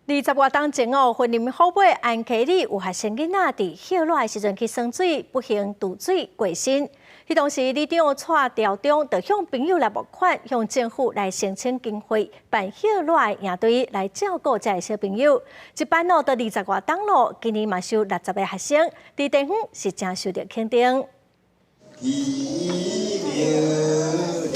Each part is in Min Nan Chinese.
20外冬前哦，雲林虎尾安溪里有學生囡仔佇歇熱的時陣去耍水，不幸墜水過身。彼當時里長蔡朝忠就向朋友來募款，向政府來申請經費辦歇熱的營隊來照顧這个小朋友。一辦哦，都二十外冬咯，今年嘛收60個學生，佇地方是誠受著肯定。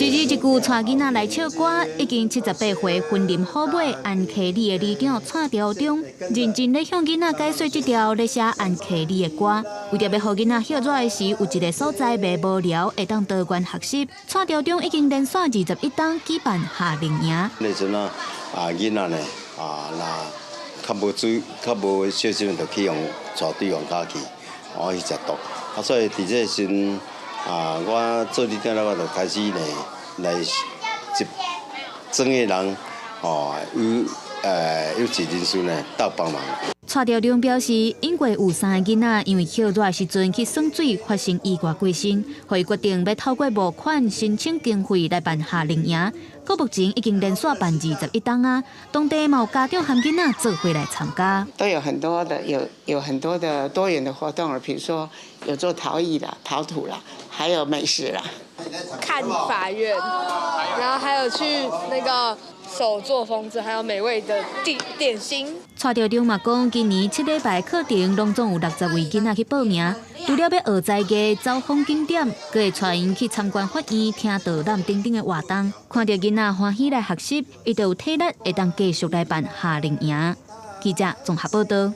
一字一句帶囡仔來唱歌，已經78歲雲林虎尾安溪里的里長蔡朝忠，認真咧向囡仔解說這條咧寫安溪里的歌。為著欲予囡仔歇熱的時，有一个所在袂無聊，會當多元學習。蔡朝忠已經連續21冬舉辦夏令營。那陣啊，啊囡仔呢，啊若較無水、較無小心，就去予帶對方跤去，哦去食毒。啊，所以佇這个時陣，啊，我做里長了，我就開始呢來集專業人，哦，有志人士呢鬥幫忙。蔡朝忠表示，英國有三个囡仔因為歇熱的時陣去耍水，發生意外過身，予伊決定欲透過募款申請經費來辦夏令營。到目前已經連續辦21冬啊，當地嘛有家長和囡仔做伙來參加。都有很多的有很多的多元的活動，比如說有做陶藝啦、陶土啦，還有美食啦。看法院，然後還有去那個手做風箏，還有美味的點心。蔡朝忠嘛講，今年7禮拜課程攏總有60位囡仔去報名，除了欲學才藝、走訪景點，閣會帶𪜶去參觀法院、聽導覽等等的活動。看著囡仔歡喜來學習，伊就有體力會當繼續來辦夏令營。記者綜合報道。